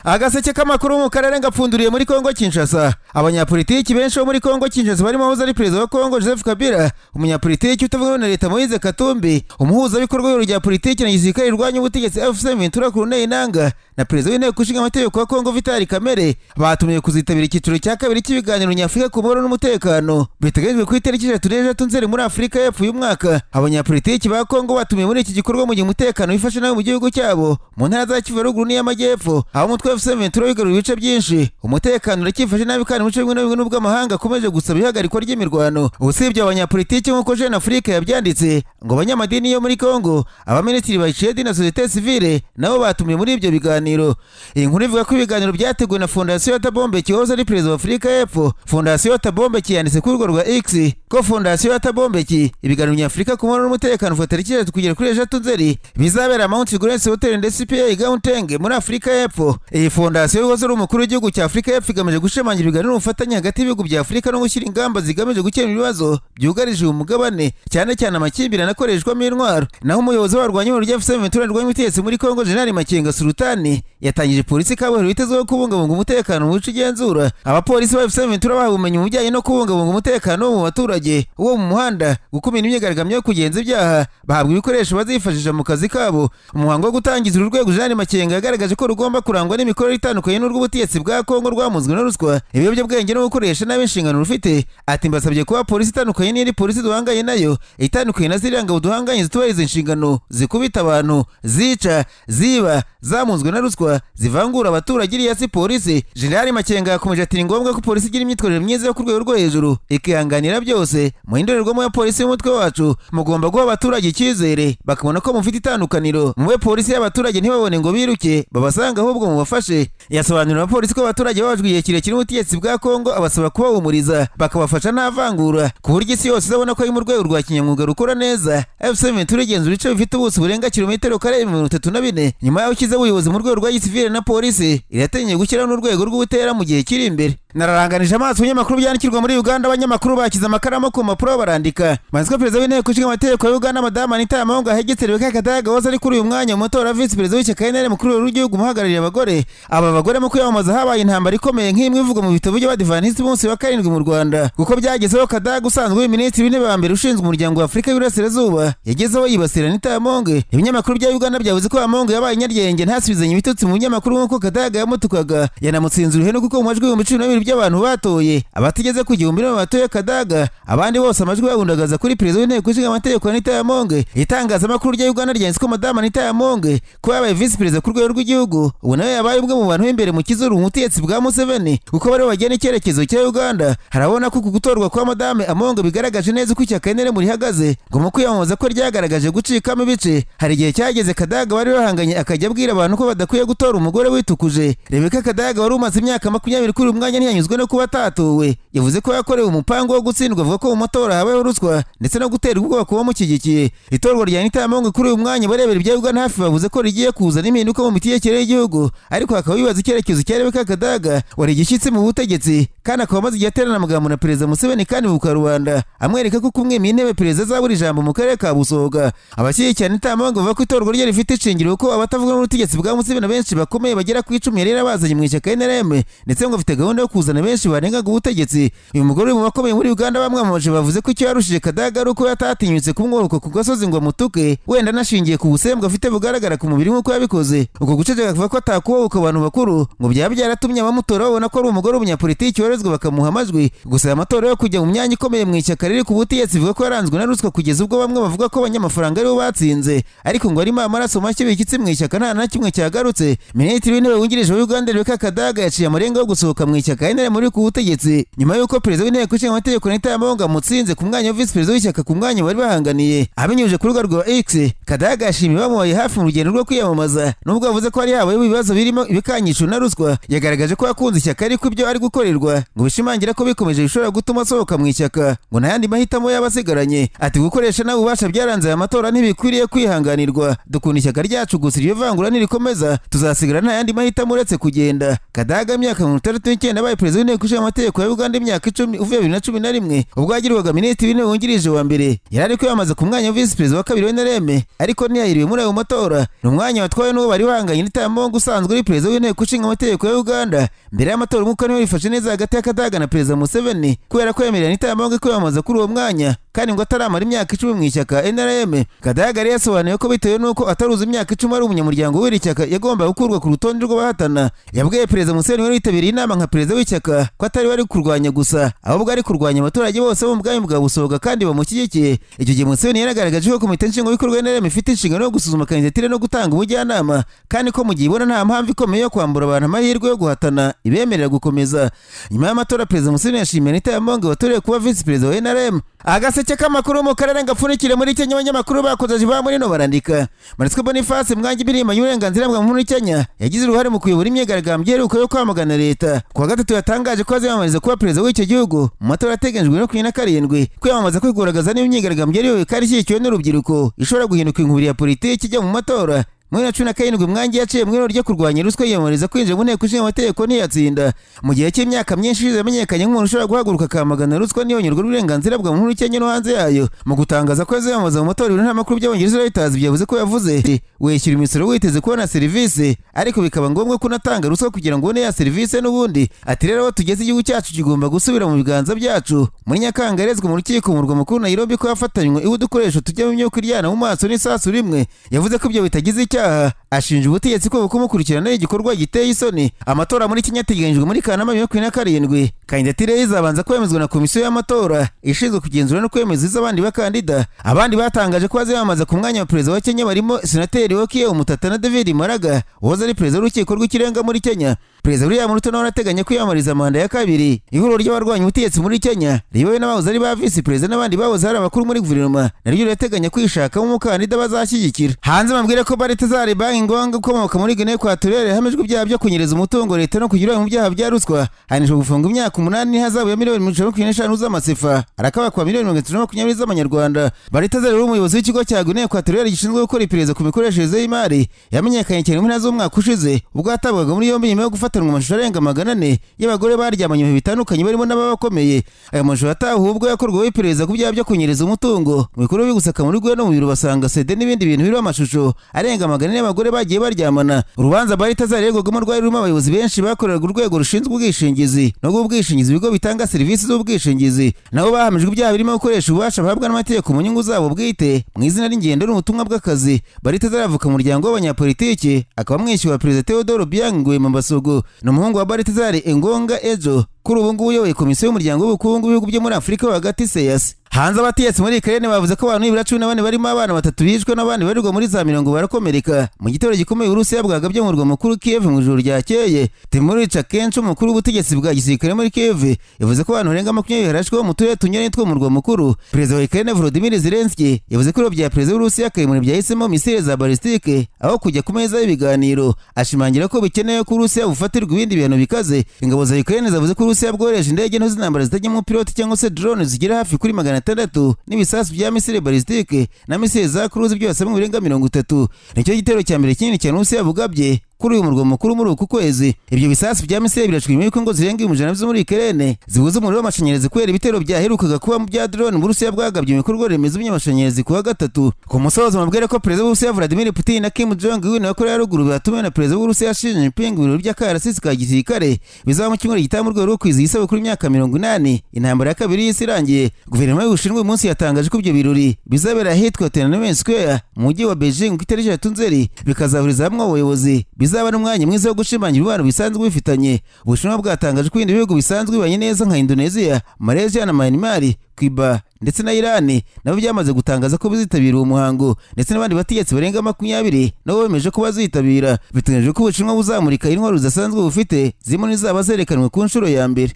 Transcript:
Agaseke k'amakuru mu karere ngapfunduriye muri Kongo Kinshasa. Abanyapolitiki benshi bo muri Kongo Kinshasa barimo uwahoze ari perezida wa Kongo Joseph Kabila, umunyapolitiki utavuga na leta Moise Katumbi, umuhuzabikorwa w'ihuriro rya politiki na gisirikare rirwanya ubutegetsi AFC M23 Corneille Nangaa, na perezida w'inteko ishinga amategeko wa Kongo Vital Kamerhe, batumiwe kuzitabira icyiciro cya kabiri cy'ibiganiro nyafurika ku mahoro n'umutekano biteganyijwe ku itariki 36 Nzeri muri Afurika y'Epfo uyu mwaka. Abanyapolitiki ba Kongo batumiwe muri iki gikorwa mu gihe umutekano wifashe nabi mu gihugu cyabo, mu ntara za Kivu ya Ruguru n'iy'Amajyepfo, aho umutwe wa AFC M23 wigaruriye ibice byinshi. Umutekano uracyifashe nabi kandi mu bice bimwe na bimwe, nubwo amahanga akomeje gusaba ihagarikwa ry'imirwano. Usibye abanyapolitiki, nk'uko Jeune Afrique yabyanditse, ngo abanyamadini yo muri Kongo, abaminisitiri ba Chedi na société civile nabo batumiwe muri ibyo biganiro. Iyi nkuru ivuga ko ibiganiro byateguwe na Fondation ya Thabo Mbeki wahoze ari perezida wa Afurika y'Epfo. Fondation ya Thabo Mbeki yanditse kuri urwo rwa X ko Fondation ya Thabo Mbeki, ibiganiro nyafurika ku mahoro n'umutekano kuva tariki 3 kugera kuri 3 Nzeri bizabera Mount Grace Hotel ndetse CPA Gauteng muri Afurika y'Epfo. Iyi fondasiyo y'uwahoze ari umukuru w'igihugu cya Afurika y'Epfo igamije gushimangira ibiganiro n'ubufatanye hagati y'ibihugu bya Afurika no gushyira ingamba zigamije gukemura ibibazo byugarije uyu mugabane, cyane cyane amakimbirane akoreshwamo intwaro. Naho umuyobozi w'abarwanyi mu rya AFC M23 rwanya ubutegetsi muri Kongo, General Makenga Sultani, yatangije polisi kabuhariwe itezweho kubungabunga umutekano mu bice igenzura. Abapolisi ba AFC M23 bahawe ubumenyi mu bijyanye no kubungabunga umutekano wo mu baturage, uwo mu muhanda, gukumira imyigaragambyo yo kugenza ibyaha, bahabwa ibikoresho bazifashisha mu kazi kabo. Umuhango wo gutangiza uru rwego, General Makenga yagaragaje ko rugomba kurangwa n'imikorere itandukanye n'urw'ubutegetsi bwa Kongo rwamunzwe na ruswa, ibiyobyabwenge no gukoresha nabi inshingano rufite. Ati: "Mbasabye kuba polisi itandukanye n'indi polisi duhanganye nayo, itandukanye na ziriya ngabo duhanganye zitubahiriza inshingano, zikubita abantu, zica, ziba, zamunzwe na ruswa, zivangura abaturage. Iriya si polisi." General Makenga yakomeje ati: "Ni ngombwa ko polisi igira imyitwarire myiza yo ku rwego rwo hejuru, ikihanganira byose. Mu indorerwamo ya polisi y'umutwe wacu, mugomba guha abaturage icyizere, bakabona ko mufite itandukaniro. Mube polisi y'abaturage, ntibabone ngo biruke babasanga, ahubwo mubafashe." Yasobanurira abapolisi ko abaturage babajwe igihe kirekire n'ubutegetsi bwa Kongo, abasaba kubahumuriza, bakabafasha nta vangura, ku buryo isi yose izabona ko ari mu rwego rwa kinyamwuga rukora neza. AFC M23 igenzura ibice bifite ubuso burenga kilometero kare 34. Nyuma y'aho ushyizeho ubuyobozi mu rwego rwa gisivile na polisi, irateganya gushyiraho n'urwego rw'ubutera mu gihe kiri imbere. Nararanganije amaso ibinyamakuru byandikirwa muri Uganda. Abanyamakuru bashyize amakaramu ku mpapuro barandika. Manzi ko perezida w'inteko ishinga amategeko ya Uganda, Madamu Anita Among, ahegetse Rebecca Kadaga wahoze ari kuri uyu mwanya mu matora ya visi perezida w'ishyaka NRM kuri uru rw'igihugu umuhagarariye abagore. Aba bagore mu kwiyamamaza habaye intambara ikomeye nk'imwe ivugwa mu bitabo by'Abadivantisiti b'umunsi wa karindwi mu Rwanda, kuko byagezeho Kadaga usanzwe uri minisitiri w'intebe wa mbere ushinzwe umuryango wa Afurika y'Iburasirazuba yagezeho yibasira Anita Among. Ibinyamakuru bya Uganda byavuze ko Among yabaye inyaryenge, ntasubizanye ibitutsi mu binyamakuru nk'uko Kadaga yamutukaga. Yanamutsinze uruhenu, kuko mu majwi 12,000 by'abantu batoye, abatigeze ku 1000 nibo batoye Kadaga, abandi bose amajwi bayahundagaza kuri perezida w'inteko ishinga amategeko Anita Among. Itangazamakuru rya Uganda ryanditse ko Madamu Anita Among kuba yabaye visi perezida ku rwego rw'igihugu, ubu nawe yabaye umwe mu bantu b'imbere mu kizuru ubutegetsi bwa Museveni, kuko baribo bagena icyerekezo cya Uganda. Harabona ko uku gutorwa kwa Madame Among bigaragaje neza uko ishyaka NRM rihagaze, ngo mu kwiyamamaza ko ryagaragaje gucikamo ibice. Hari igihe cyageze Kadaga bari bahanganye akajya abwira abantu ko badakwiye gutora umugore witukuje. Rebecca Kadaga wari umaze imyaka 20 kuri uyu mwanya ntiyanyuzwe no kuba atatowe. Yavuze ko yakorewe umupango wo gutsindwa, avuga ko mu matora habayeho ruswa ndetse no guterwa ubwoba kuba mushyigikiye. Itorwa rya Anita Among kuri uyu mwanya, barebera ibya Uganda hafi bavuze ko rigiye kuzana impinduka mu mitegekere y'igihugu, ariko hakaba bibaza icyerekezo cya Rebecca Kadaga wari igishyitsi mu butegetsi, kandi akaba amaze igihe aterana amagambo na perezida Museveni kandi mu karubanda, amwereka ko kumwima intebe perezida azabura ijambo mu karere ka Busoga. Abashyigikiye Anita Among bavuga ko itorwa rye rifite ishingiro, kuko abatavuga n'ubutegetsi bwa Museveni benshi bakomeye bagera ku 10 yari yarabazanye mu ishyaka NRM, ndetse ngo afite gahunda yo kuzana benshi barengaga ubutegetsi. Uyu mugore uri mu bakomeye muri Uganda bamwamamaje bavuze ko icyo yarushije Kadaga ari uko yatatinyutse kumworoka ku gasozi ngo amutuke, wenda anashingiye ku busembwa afite bugaragara ku mubiri nk'uko yabikoze. Uko guceceka kuvuga ko atakubahuka abantu bakuru ngo byaba byaratumye abamutora babona ko ari umugore w'umunyapolitiki warezwe, bakamuha amajwi. Gusa aya matora yo kujya mu myanya ikomeye mu ishyaka riri ku butegetsi bivuga ko yaranzwe na ruswa, kugeza ubwo bamwe bavuga ko abanyamafaranga aribo batsinze, ariko ngo harimo amaraso mashya bikitse mu ishyaka, nta na kimwe cyagarutse. Minisitiri w'intebe wungirije wa Uganda Rebecca Kadaga yaciye amarenga yo gusohoka mu ishyaka NRM muri ku butegetsi nyuma y'uko perezida w'inteko ishinga amategeko Anita Among amutsinze ku mwanya wa visi perezida w'ishyaka, ku mwanya bari bahanganiye. Abinyujije ku rubuga rwa X, Kadaga yashimiye bamubaye hafi mu rugendo rwo kwiyamamaza, nubwo yavuze ko hari habayeho ibibazo birimo ibikangisho na ruswa. Yagaragaje ko yakunze ishyaka, ariko ibyo ari gukorerwa Ngo bishimangira ko bikomeje bishobora gutuma asohoka mu ishyaka, ngo nta yandi mahitamo yaba asigaranye. Ati: "Gukoresha nabi ububasha byaranze aya matora ntibikwiriye kwihanganirwa. Dukunda ishyaka ryacu, gusa iryo vangura nirikomeza tuzasigara nta yandi mahitamo uretse kugenda." Kadaga, imyaka 69, abaye perezida w'inteko ishinga amategeko ya Uganda imyaka 10 uvuye 2011, ubwo yagirwaga minisitiri w'intebe wungirije wa mbere. Yari ari kwiyamamaza ku mwanya wa visi perezida wa kabiri wa NRM, ariko ntiyahiriwe muri ayo matora. Ni umwanya watwawe n'uwo bari bahanganye, Anita Among, usanzwe uri perezida w'inteko ishinga amategeko ya Uganda. Mbere y'amatora, umwuka niwe wifashe neza hagati ya Kadaga na perezida Museveni, kubera ko yemerera Anita Among kwiyamamaza kuri uwo mwanya kandi ngo ataramara imyaka 10 mu ishyaka NRM. Kadaga yari yasobanuye ko bitewe n'uko ataruza imyaka 10 ari umunyamuryango w'iri shyaka, yagombaga gukurwa ku rutonde rw'abahatana. Yabwiye perezida Museveni, wari witabiriye inama nka perezida w'ishyaka, ko atari wari kurwanya gusa, ahubwo ari kurwanya abaturage bose bo mu bwami bwa Busoga kandi bamushyigikiye. Icyo gihe Museveni yaragaragaje ko komite nshingwabikorwa ya NRM ifite inshingano yo gusuzuma kandidatire no gutanga ubujyanama, kandi ko mu gihe ibona nta mpamvu ikomeye yo kwambura abantu amahirwe yo guhatana, ibemerera gukomeza. Nyuma y'amatora, perezida Museveni yashimiye Anita Among watorewe kuba visi perezida wa NRM. Agaseke k'amakuru mu karere ngapfunikire muri Kenya. Abanyamakuru bakoze ba muri no barandika. Marisco Boniface Mwangi, impirimbanyi y'uburenganzira bwa muntu muri Kenya, yagize uruhare mu kuyobora imyigaragambyo iheruka yo kwamagana leta. Ku wa gatatu yatangaje ko aziyamamariza kuba perezida w'icyo gihugu mu matora ateganyijwe no 27. Kwiyamamaza kwiguragaza n'imyigaragambyo yariyobowe kandi ishyigikiwe n'urubyiruko ishobora guhinduka inkubiri ya politiki ijya mu matora. Muri 2017, Mwangi yaciye mu ihuriro ryo kurwanya ruswa, yiyamamariza kwinjira mu nteko ishinga amategeko, ntiyatsinda. Mu gihe cy'imyaka myinshi ishize, yamenyekanye nk'umuntu ushobora guhaguruka akamagana ruswa n'ihonyorwa ry'uburenganzira bwa muntu muri Kenya no hanze yayo. Mu gutangaza ko aziyamamaza mu matora, ibiro ntaramakuru by'Abongereza Reuters byavuze ko yavuze: "Wishyura imisoro witeze kubona serivisi, ariko bikaba ngombwa ko unatanga ruswa kugira ngo ubone ya serivisi n'ubundi." Ati: "Rero aho tugeze, igihugu cyacu kigomba gusubira mu biganza byacu." Muri Nyakanga yarezwe mu rukiko mu murwa mukuru Nairobi ko yafatanywe iwe udukoresho tujyamo imyuka iryana mu maso n'isasu rimwe. Yavuze ko ibyo bitagize icyaha, ashinja ubutegetsi ko kumukurikirana ari igikorwa giteye isoni. Amatora muri Kenya ateganyijwe muri Kanama 2027. Kandidatire ye izabanza kwemezwa na komisiyo y'amatora ishinzwe kugenzura no kwemeza iz'abandi bakandida. Abandi batangaje ko baziyamamaza ku mwanya wa perezida wa Kenya barimo senateri Okiya Omtatah na David Maraga, wahoze ari perezida w'urukiko rw'ikirenga muri Kenya. Perezida William Ruto nawe arateganya kwiyamamariza manda ya kabiri. Ihuriro ry'abarwanya ubutegetsi muri Kenya, riyobowe n'abahoze ari ba visi perezida n'abandi bahoze ari abakuru muri guverinoma, naryo rirateganya kwishakamo umukandida bazashyigikira. Hanze bambwire ko Baltasar Ebang Engonga, ukomoka muri Guinea Equatoriale, yahamijwe ibyaha byo kunyereza umutungo leta no kugira uruhare mu byaha bya ruswa, ahanishwa gufunga imyaka 8 n'ihazabu ya miliyoni 125 z'amasefa, arakabakwa miliyoni 320 z'amanyarwanda. Baltasar rero, umuyobozi w'ikigo cya Guinea Equatoriale gishinzwe gukora iperereza ku mikoreshereze y'imari, yamenyekanye cyane mu mpera z'umwaka ushize, ubwo yatabwaga muri yombi nyuma yo gufatanwa amashusho arenga 400 y'abagore baryamanye mu bihe bitandukanye, barimo n'ababakomeye. Aya mashusho yatahuwe ubwo yakorwaho iperereza ku byaha byo kunyereza umutungo. Mu bikorwa byo gusaka muri rwe no mu biro, basanga CD n'ibindi bintu biriho amashusho arenga 400 y'abagore bagiye baryamana. Urubanza Baltasar yaregwagamo rwari rurimo abayobozi benshi bakoreraga urwego rushinzwe ubwishingizi no guha ubwishingizi ibigo bitanga serivisi z'ubwishingizi. Nabo bahamijwe ibyaha birimo gukoresha ububasha bahabwa n'amategeko mu nyungu zabo bwite mu izina ry'ingendo n'ubutumwa bw'akazi. Baltasar avuka mu muryango w'abanyapolitiki, akaba mwishywa wa perezida Teodoro Obiang Nguema Mbasogo. Ni umuhungu wa Baltasar Engonga Edjo, kuri ubu ngubu uyoboye komisiyo y'umuryango w'ubukungu bw'ibihugu byo muri Afurika yo hagati, CEEAC. Hanze, abategetsi muri Ukraine bavuze ko abantu nibura 14, barimo abana batatu, bishwe n'abandi barirwa muri za mirongo barakomereka mu gitero gikomeye Uburusiya bwagabye mu murwa mukuru Kiev mu ijoro ryakeye. Timur Tkachenko, umukuru w'ubutegetsi bwa gisirikare muri Kiev, yavuze ko abantu barenga 20 harashwe mu turere tunyuranye two mu murwa mukuru. Perezida wa Ukraine Volodymyr Zelensky yavuze ko ibiro bya perezida w'Uburusiya Kremlin byahisemo misile za ballistique aho kujya ku meza y'ibiganiro, ashimangira ko bikenewe ko Uburusiya bufatirwa ibindi bihano bikaze. Ingabo za Ukraine zavuze ko Uburusiya bwohereje indege nto z'intambara zitajyamo pilote cyangwa se drone zigera hafi kuri 600 n'ibisasu bya misile ballistique na misile za cruise, byose hamwe birenga 30. Nicyo gitero cya mbere kinini cyane Uburusiya bugabye kuri uyu murwa mukuru muri uku kwezi. Ibyo bisasu bya misile birashwe nyuma y'uko ingo zirenga 100,000 zo muri Ukraine zibuze umuriro w'amashanyarazi kubera ibitero byaherukaga kuba mu bya drone Uburusiya bwagabye mu bikorwa remezo by'amashanyarazi ku wa gatatu. Ku musozo, mabwire ko perezida w'Uburusiya Vladimir Putin na Kim Jong Un wa Korea ya Ruguru batumiwe na perezida w'Uburusiya Xi Jinping mu birori by'akarasisi ka gisirikare bizaba mu cyumweru gitaha, mu rwego rwo kwizihiza isabukuru y'imyaka 80 intambara ya kabiri y'isi irangiye. Guverinoma y'Ubushinwa uyu munsi yatangaje ko ibyo birori bizabera ahitwa Tiananmen Square mu mujyi wa Beijing ku itariki 3 Nzeri, bikazahuriza hamwe abayobozi, bizaba n'umwanya mwiza wo gushimangira umubano bisanzwe bifitanye. Ubushinwa bwatangaje ko ibindi bihugu bisanzwe bibanye neza nka Indonesia, Malaysia na Myanmar, Cuba ndetse na Iran nabo byamaze gutangaza ko bizitabira uwo muhango, ndetse n'abandi bategetsi barenga 20 nabo bemeje ko bazitabira. Biteganyijwe ko Ubushinwa buzamurika intwaro zidasanzwe bufite, zirimo n'izaba zerekanwe ku nshuro ya mbere.